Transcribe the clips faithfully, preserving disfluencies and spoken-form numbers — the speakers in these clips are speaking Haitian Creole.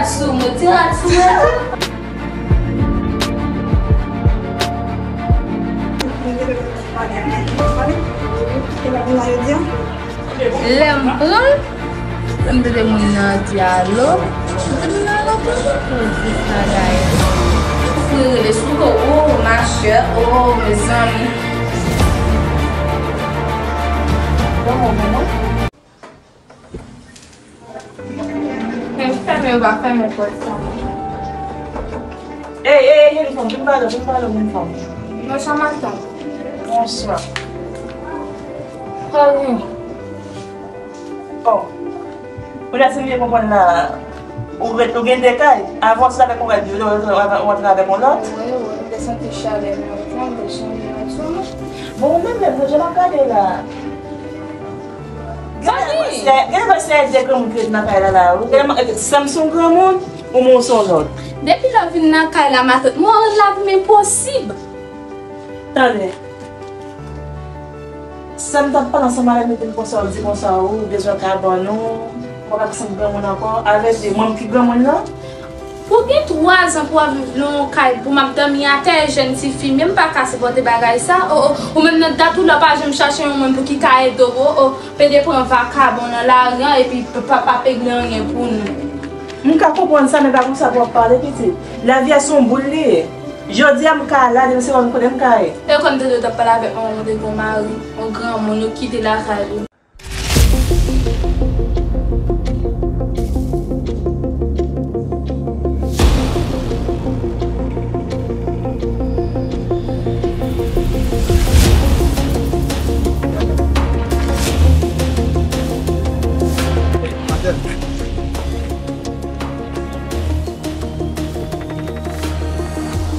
Sou mwen, ti rat sou mwen. Lè m pran l, lè m tande moun nan di alo, m di moun nan alo pou li pou di bagay. Pou li rele sou do, oh, ma chère, oh, mezanmi. Bon, bon, bon, bon. Men fèmen yo pa fèmen pòt sa. Ey, ey, ey, jenn fanm, vin pale, vin pale, jenn fanm. Bonswa, matant. Bonswa. Sa w gen? Bon. Kounye a, si m byen konprann la, ou ret, ou gen de kay. Avan, w te avèk yon kay, ou antre avèk yon lòt. Wi, wi, m te santi chalè nan kay, m te chanje ansanm. Bon, ou menm menm, jan m ap gade la. Genlè se, genlè se de granmoun ki ret nan kay la la. Genlè, sèm se yon granmoun, ou menm se yon lòt. Depi lè w vin nan kay la, matant, mwen, lavi m enposib. Tande. Sèm t ap pale ansanm avèk nou, te di konsa, ou di konsa, ou bezwen kabann ou, ou pa ka santi granmoun ankò. Avèk de, mwen ki granmoun nan? Pou gen twa zan pou w ap viv nan yon kay, pou m ap dòmi atè, jèn tifi, men m pa ka sipòte bagay sa. O, o, ou menm nan dat ou la, w pa janm chache yon moun pou ki ka ede w, o, o, pede pran vakabon nan lari an, epi p-, pa, pa regle anyen pou nou. M ka konprann sa, men pa konsa pou w ap pale, pitit. Lavi a se yon boul li ye. Jodi a, m ka la, demen se lè m konnen m ka ye. E konn tande w t ap pale avèk manman w, te gen yon mari, yon granmoun, ou kite lakay li.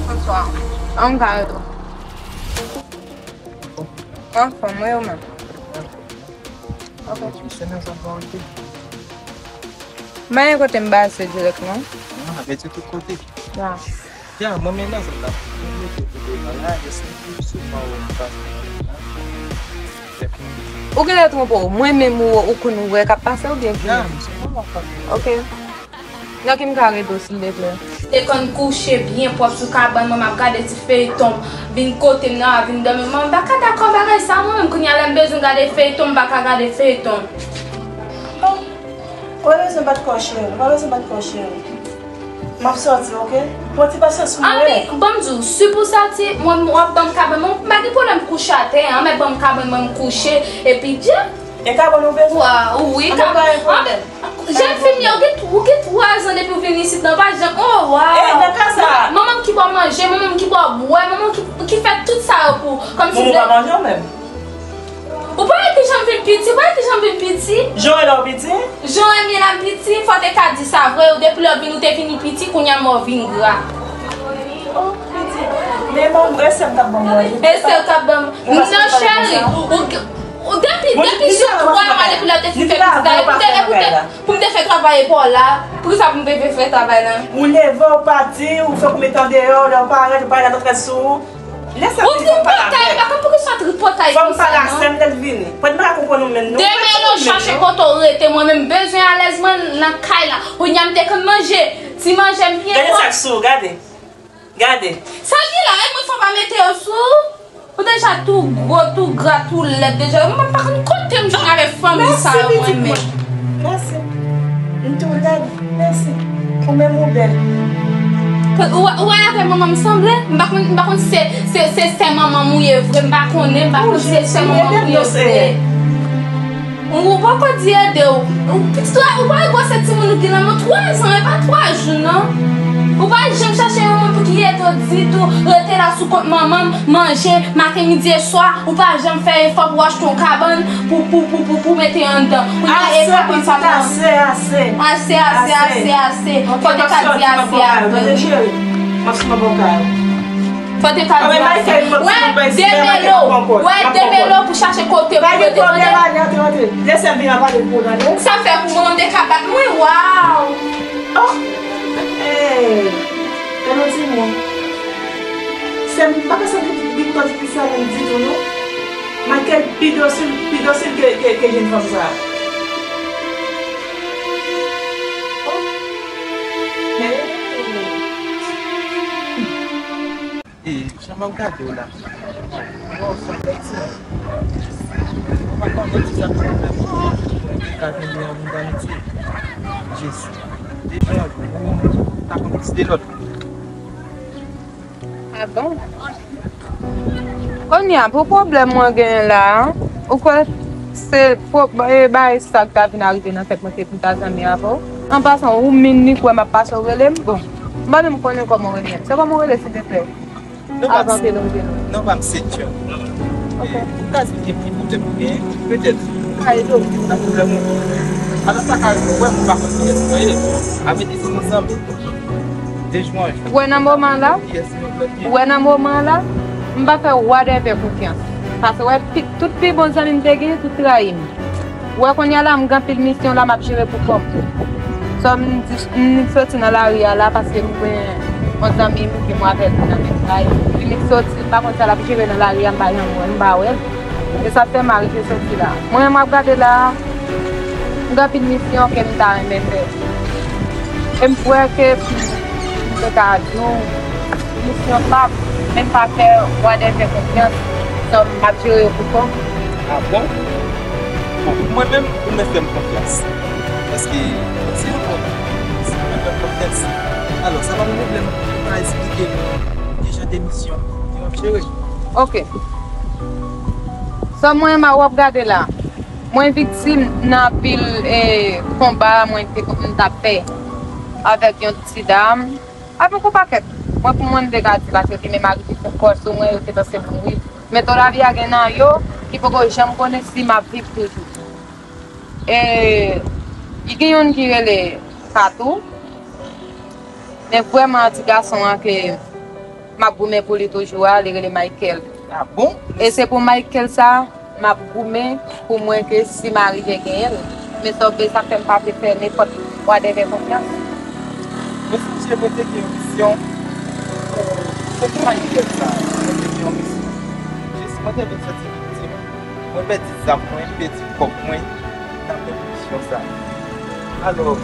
Bonswa. An ka ede w? Anfòm, wi, ou menm? Ok. Misye nan zòn pa w ete? M pa gen kote m baze dirèk, non. Ah, mete tout kote. Ya. Ya, mwen menm nan zòn la. Mwen mete tout devan la, e se pi souvan ou pase la. Ou genlè twonpe w. Mwen menm ou, ou konn wè k ap pase oubyen ki? Ya, m souvan wè k ap pase. Ok. Nan ki m ka rete w, silvouplè? Te konn kouche byen pwòp sou kabann mwen, m ap gade ti feyton, vin kote m nan, vin dòmi. Mwen, m pa ka dakò bagay sa, mwen menm, kounye a, lè m bezwen gade feyton, m pa ka gade feyton. Bon, ou pa bezwen bat kò w, cheri, ou pa bezwen bat kò w, cheri. M ap sòti, oke? Pran ti pasyans pou mwen. Anpi, ban m di w, si pou sòti, mwen, w ap ban m kabann mwen, m pa gen pwoblèm kouche atè, an, men ban m kabann mwen, m kouche, epi djè. E kabann ou bezwen? Wa, wi, kabann. Jèn fi m, ou gen, ou gen twa zan depi w vin isit, nan pa janm, oh, waw. E, nan ka sa. Manman m ki ba w manje, manman m ki ba w bwè, manman m ki, ki fè tout sa yo pou ou. Kòmsi manman w pa manje w menm? Ou pa wè ki jan m vin piti, ou pa wè ki jan m vin piti? Jan w wè lè w piti? Jan w wè m ye la m piti, fò w te ka di sa vre, ou depi lè w vin, ou te vini piti, kounye a men w vin gra. Oh, piti. Men manman, e sè m t ap ban m manje. E sè w t ap ban m. Non, cheri, ou, ou depi, depi sou twa mwa depi lè w te fin fè pitit la, e pou te, e pou te, pou m te fè travay epa w la, poukisa pou m te fè, fè travay la? Ou leve, ou pati, ou fè koumet andeyò, lè w parèt, ou parèt a trantèt sou ou. Lè sa vini, fò m pale avè l. Ou tripotay, m pa konn poukisa w tripotay konsa, non. Fò m pale a sè m lè l vini. Pwèt m pa ka konprann ou menm, non. Demen lè w chache kote w rete, mwen menm m bezwen alèz mwen nan kay la. Kounye a m te konn manje, ti manje m byen pwòp. Gade sa k sou ou, gade. Gade. Sa ki la, e mwen fò pa mete yo sou ou? Ou deja tou gwo, tou gra, tou lèd deja. Mwen pa konn kote m jwenn avèk fanmi sa yo mwen menm. Mèsi, pitit mwen. Mèsi. M tou lèd. Mèsi. Ou menm ou bèl. Ou, ou wè avè manman m sanble? M pa konn, m pa konn si se, se, se sè manman m ou ye vre. M pa konnen, m pa konn si se sè manman m ou ye vre. Ou poko di ede w. Ou pitit la, ou pa wè gwosè timoun ou gen nan men w, twa zan, e pa twa jou, non. Ou pa janm chache yon moun pou ki ede w ditou, rete la sou kont manman m, manje, maten, midi e swa, ou pa janm fè efò pou w achte yon kabann, pou, pou, pou, pou, pou mete anndan. Kounye a, e kabann sa pran. Ase, ase, ase, ase, ase. Fò te ka di ase a vre. Fò te ka di ase. Wè, demele w. Wè, demele w pou chache kote pou rete. Pa gen pwoblèm, ale, antre, antre. Lè sè m vin ap pale pou w, tande. Sa fè pou mwen, m te ka bat mwen, waw. Oh! Hey! Tande yon ti mo. Sè m, m pa ka santi pitit, pitit sa menm ditou, non. Michael pi dosil, pi dosil ke, ke, ke jenn fanm sa. Oh! E jan m ap gade w la, w ap fè ti. Ou pa konnen ti sa k fè m te ka vin yon moun d'Haïti. Jezi. Deja, ou ta konn ti de lòt. Ah bon? Kounye a, pou pwoblèm mwen genyen la a, ou kwè se pwo-, e, bagay sa k ta vin arive nan tèt mwen, se pou m ta zanmi avè w? An pasan, ou menm ni kwè m ap pase w rele m? Bon, m pa menm konnen kòman w rele m. Se kòman w rele, silvouplè? Avan ke nou rele nou. Non, pa m se John. Ok. Ou ka di m ki pwoblèm ou genyen, petèt. Ka ede w. Nan pwoblèm ou. Alò, sa ka rive, ou wè, m pa konn kiyès mwen ye. Avè di, se yon zanmi. Dejwanj. Ou wè nan moman la? Ou wè nan moman la? M pa fè Wadèvè konfyans. Paske wè, pi-, tout pi bon zanmi m te gen, tout trayi m. Ou wè kounye a la, m gen anpil misyon la, m ap jere pou kò m. Sò m di, m soti nan lari a la, paske m gen yon zanmi m ki mwen avè l nan menm kay. Li soti, m pa konn sa l ap jere nan lari a, m pa janm wè l, m pa wè l. E sa fè m arive soti la. Mwen, m ap gade la, m gen anpil misyon ke m ta renmen fè. E m kwè ke m te ka di w, misyon pa m, men m pa fè Wadèvè konfyans, sò m ap jere yo pou kò m. Ah bon? Bon, pou mwen menm, ou mèt fè m konfyans. Paske, se yon bon, se yon bon konfyans. Alò, sa pa yon pwoblèm, ou ka esplike m ki jan de misyon ke w ap jere. Ok. Sò mwen, m a w ap gade la. Mwen viktim nan anpil, eh, konba mwen te, m t ap fè avèk yon ti dam. Avèk yon pakèt. Mwen, pou mwen, m te ka di, paske yo te menm arive fè kò sou mwen, yo te panse m mouri. Men to lavi a gen nan yo ki poko janm konnen si m ap viv toujou. E, gen youn ki rele Katou. Men vrèman, ti gason an ke m ap goumen pou li toujou a, li rele Michael. Ah bon? E se pou Michael sa, m ap goumen pou mwen ke si m arive genyen l. Men sa w vle, sa fè m pa vle fè nenpòt Wadèvè konfyans. Mwen sonje mwen te gen yon misyon, se pou Michael sa, mwen te gen yon misyon. Jis mwen te vin soti viktim. Mwen pèdi zam mwen, m pèdi kòb mwen nan menm misyon sa. Alò,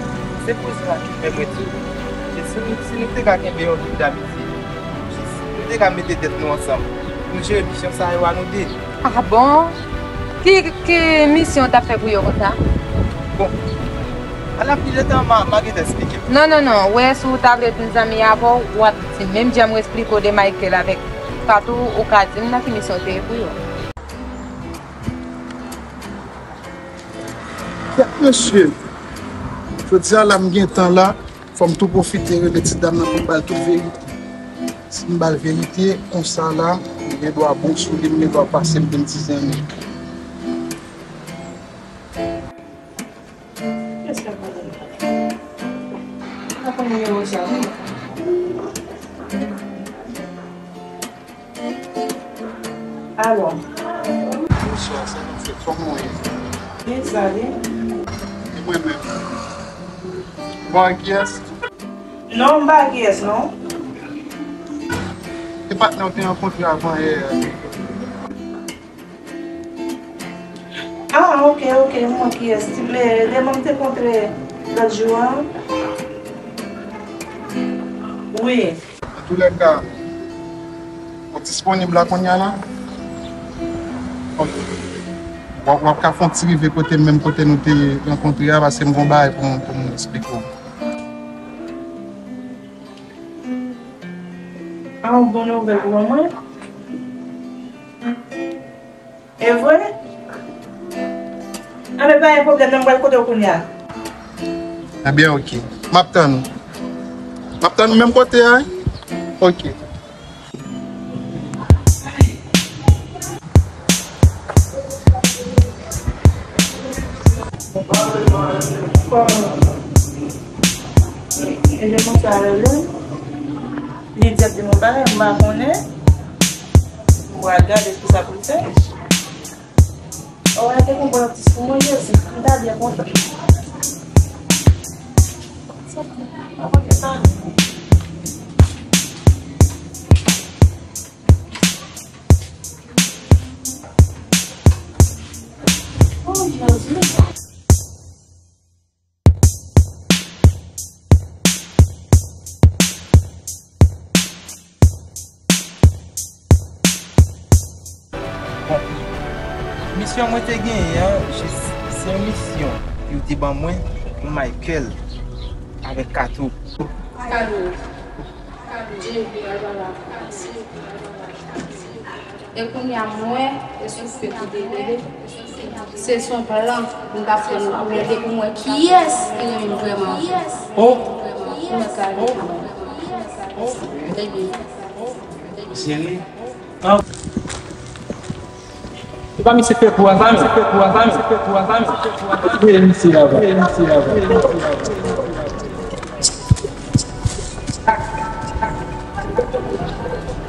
se pou sa ki fè mwen di w ke si nou, si nou te ka kenbe yon lig damitye, jis nou te ka mete tèt nou ansanm, nou jere misyon sa yo a nou de. Ah bon? Ki, ki misyon w t ap fè pou yo konsa? Bon, a la pli de tan, m a, m a gentan esplike w. Non, non, non. Ou wè, si w ta vle vin zanmi avè w, w ap di m. Menm jan m esplike w de Michael avèk Katou, ou ka di m nan ki misyon w te ye pou yo. Kèt mesye, jodi a la m gen tan la, fò m tou pwofite rele ti dam nan pou m ba l tout verite. Si m ba l verite, konsa la, m gen dwa bon sou li, m gen dwa pase l pou m ti zanmi. Kiyès k ap pale la? M pa konn nimewo sa non. Alò. Bonswa, sa nou fè? Kòman w ye? Byen, sa ale. E mwen menm? Bon, ak kiyès? Non, m pa ak kiyès, non. E patnè w te rankontre avan yè a. Ah, ok, ok, m wè kiyès. Ti ble, lè mwen te kontre lòt jou a. Wi. Antoulèka, ou disponib la kounye a la? Ok. W ap, w ap ka fè yon ti rive kote m, menm kote nou te rankontre a, paske m gen yon bagay pou m, pou m esplike w. Ah, yon bon nouvèl pou mwen. E vre? Anben, pa gen pwoblèm, non, m pral kote w kounye a. Ebyen, ok. M ap tann ou. M ap tann ou menm kote a, wi? Ok. Ebyen, konsa, rele. Li di ap di m yon bagay, m pa konnen. M pral gade kisa pou l fè. O, a te gon bon ti sou mwen, Jezi. M ta byen kontan. O, Jezi. Misyon mwen te genyen an, jis se yon misyon yo te ban mwen pou Michael avèk Kato. Kato. J V, al pa la. E kounye a, mwen, e se ou ki te rele. Se son plan, m t ap tann ou rele pou mwen. Kiyès ki renmen m vrèman? Oh! Kiyès ka renmen m? Baby. Cheri. Ah. Se pa misye fè kou a zam, se fè kou a zam, se fè kou a zam, se fè kou a zam. Touye misye la, touye misye la.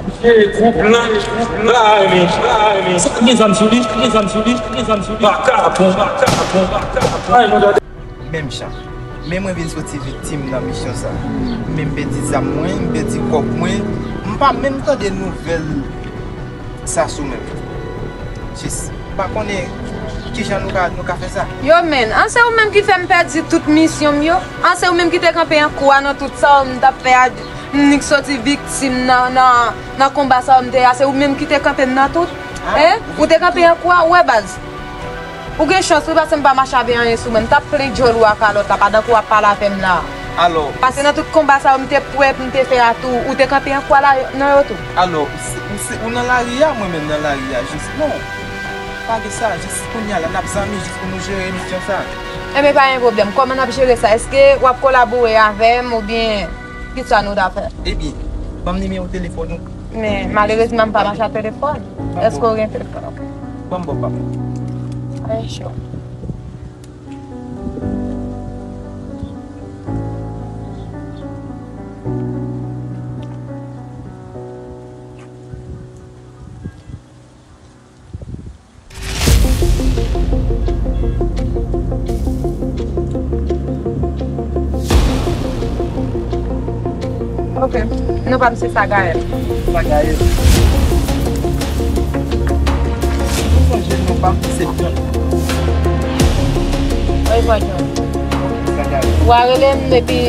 Misye gwo plan, gwo plan. Sa gen zam sou li, sa gen zam sou li, sa gen zam sou li. Baka bon, baka bon, baka bon. Ay, nou gade. Menm jan. Men mwen vin soti viktim nan misyon sa. Men m pèdi zam mwen, m pèdi kòb mwen. M pa menm tande nouvèl sa sou men m. Jis, m pa konnen kijan nou ka, nou ka fè sa. Yo, men, an se ou menm ki fè m pèdi tout misyon m yo? An se ou menm ki te kanpe an kou a nan tout sa m t ap fè a? M nik soti viktim nan, nan, nan konba sa yo m te ye a, se ou menm ki te kanpe m nan tout? Hein? Ou te kanpe an kou a? Ou wè baz? Ou gen chans wi, paske m pa mache avè anyen sou mwen. M t ap plen djòl ou a kalòt la, pandan ke w ap pale avè m la. Alò, paske nan tout konba sa yo m te pwèp, m te fè a tou, ou te kanpe an kou a la, nan yo tou. Alò, ou se, ou se, ou nan lari a, mwen menm nan lari a, jis non. Pa gen sa, jis kounye a la, n ap zanmi, jis pou nou jere misyon sa. Enben, pa gen pwoblèm. Kòman n ap jere sa? Èske w ap kolabore avè m oubyen kisa nou ta fè? Ebyen, ban m nimewo telefòn ou. Men, malerezman, m pa mache ak telefòn. Èske w gen telefòn? Ok. Ban m ba w pa m. Ay, cho. Ok. Non pa m se Sagaël. Sagaël. Ou sonje non pa m se John. Wi, pa John. Sagaël. W a rele m epi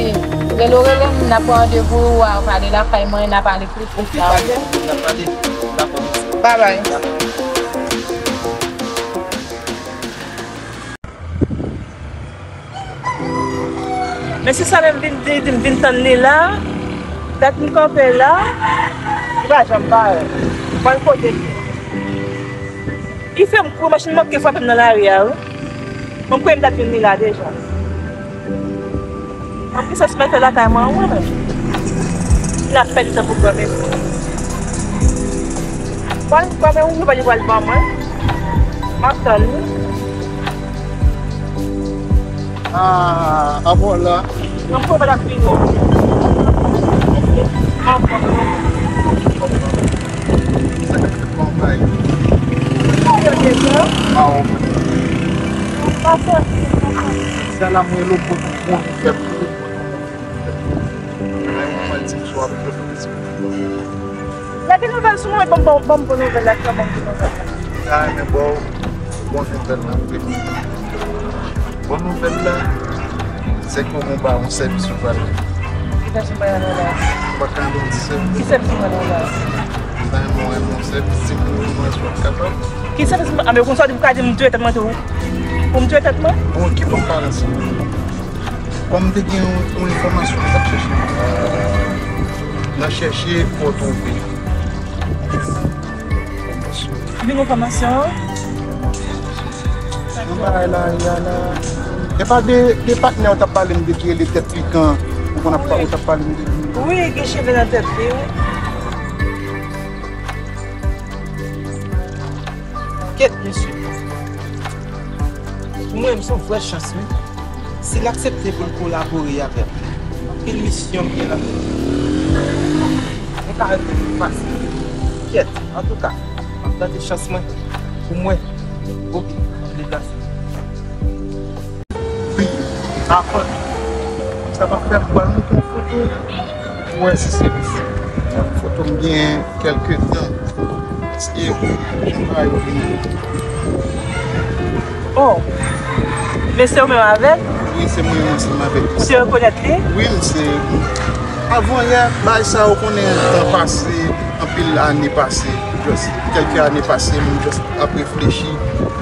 lè w rele m, n a pran randevou, w a pale lakay mwen, n a pale plis. Ok, pa gen, n a pale. Dakò, mèsi. Bye bye. Men si sa menm vin di, di m vin tann li la, dat m kanpe la, li pa janm parèt. Mwen kote li. Li fè m kou, machin manke frape m nan lari a, wi. Mwen kwè m t ap jwenn li la deja. Anplis, sa se mèt lakay mwen, wi, men. N ap pèdi tan pou granmesi. Bon, granmesi, yon nouvèl li pral ban mwen. M ap tann li. Ah, apre la. Mwen kwè m ap vini. Mwen kwè. Bon, bay. Sa la mwen lo bon bon nouvèl pou ou. Ay, mwen di m sou ap. Lè gen nouvèl sou mwen, ban m, ban m, ban m bon nouvèl la, kòman bon nouvèl la? M ta renmen ba w bon nouvèl la, wi. Bon nouvèl la, se ke w ba yon sèvis ou pral. Ki sèvis ou pral la? Ou pa ka ban m ti sèvis. Ki sèvis ou pral la? Sa yon bon, yon bon sèvis, si pou mwen, si w ap kapab. Ki sèvis mwen? A, men konsa, ou ka di m touye tèt mwen tou. Pou m touye tèt mwen? Bon, ki bon parans ou? Kòm te gen yon, yon enfòmasyon mwen t ap chèche. Nan chèche pou w twouve. Vin enfòmasyon an. Nan bagay la, ya la. E pa de, de patnè w t ap pale m de ki rele Tèt Pikan, ou konn ap pa-, ou t ap pale m de li. Wi, gen cheve nan tèt li, wi. Kèt, mesye. Pou mwen, se yon vrè chans, wi. Si l aksepte pou l kolabore avè m, anpil misyon m gen nan men m. Mwen ka rete pou pase. Kèt, antouka, m ap tante chans mwen pou mwen. Ok, m ap deplase. Wi, avan sa pa fè m pral montre yon foto. Ou wè si se li. Foto m gen kèlke tan. E jan bagay yo vini. Oh. Men se ou menm avè l? Wi, se mwen menm ansanm avè l. Ou te rekonèt li? Wi, m se. Avan yè, bagay sa yo konnen tan pase, anpil ane pase. Just kèlke ane pase, m just ap reflechi.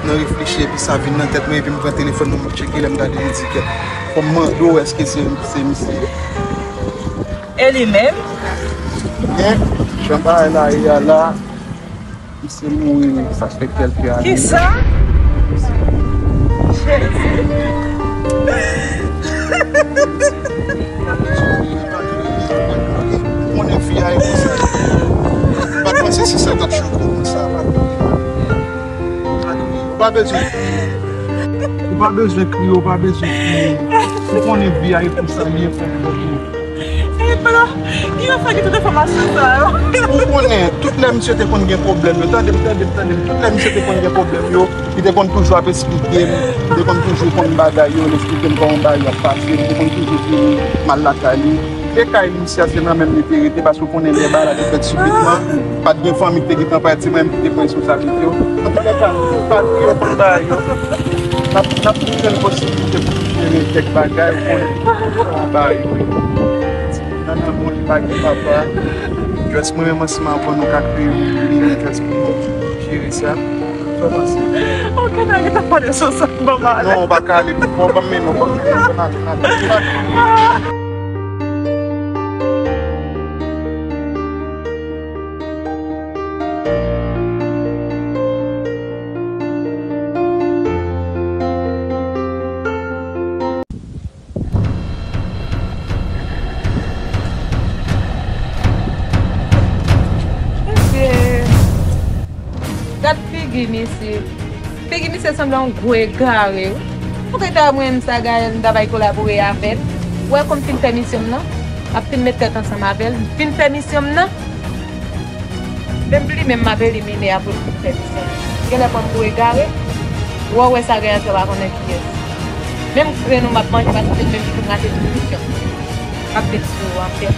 Nan reflechi, epi sa vin nan tèt mwen, epi m pran telefòn mwen, m tcheke, lè m gade, m di, "Kèt, fò m mande w, èske se, se misye?" E li menm? Byen, jan bagay la ye a la, misye mouri, sa fè kèlke ane. Kisa? Jezi. Ou konnen fi a e konsa. M pa t panse se sa t ap choke w konsa, pa t. Ou pa bezwen kriye, ou pa bezwen kriye, ou pa bezwen kriye. Ou konnen vi a e konsa li ye, fòk ou. E bro, ki yo fè ki tout enfòmasyon sa yo? Ou konnen, tout lè misye te konn gen pwoblèm yo, tande m, tande m, tande m, tout lè misye te konn gen pwoblèm yo, li te konn toujou ap esplike m, li te konn toujou konn bagay yo, li esplike m kòman bagay yo ap pase, li te konn toujou vini m al lakay li. Te kay misye a, se nan menm li te rete, paske ou konnen lè bagay la te fèt sibitman, pa t gen fanmi ki te gentan pati, mwen menm ki te pran responsablite yo. Antouka, pa t gen yon bagay yo. N ap, n ap jwenn posiblite pou nou jere kèk bagay, ou konnen, yon bagay yo. Nan, nan, bon, li pa gen papa. Just mwen menm ansanm avè w, nou ka kreye yon, yon just pou nou jere sa. Sa w panse? Ok, nan rete pale sou sa, ban m ale. Non, ou pa ka ale, non, ban m mennen w, ban m mennen w, ban m ale, ale, ale. Mesye, gad figi misye. Figi misye sanble yon gwo egare, wi. Ou te ta mwen menm sa, Gaël, m ta bay kolabore avè l. Ou wè kou m fin fè misyon m nan? M ap fin met tèt ansanm avè l. M fin fè misyon m nan. Menm li menm m ap elimine apre l fin fè misyon l. Genlè pran m pou egare. Wè, w wè sa Gaël fè, w pa konnen kiyès. Menm grenn ou m ap manje paske se li menm ki fin rate tout misyon m. M ap vin sou ou anpè.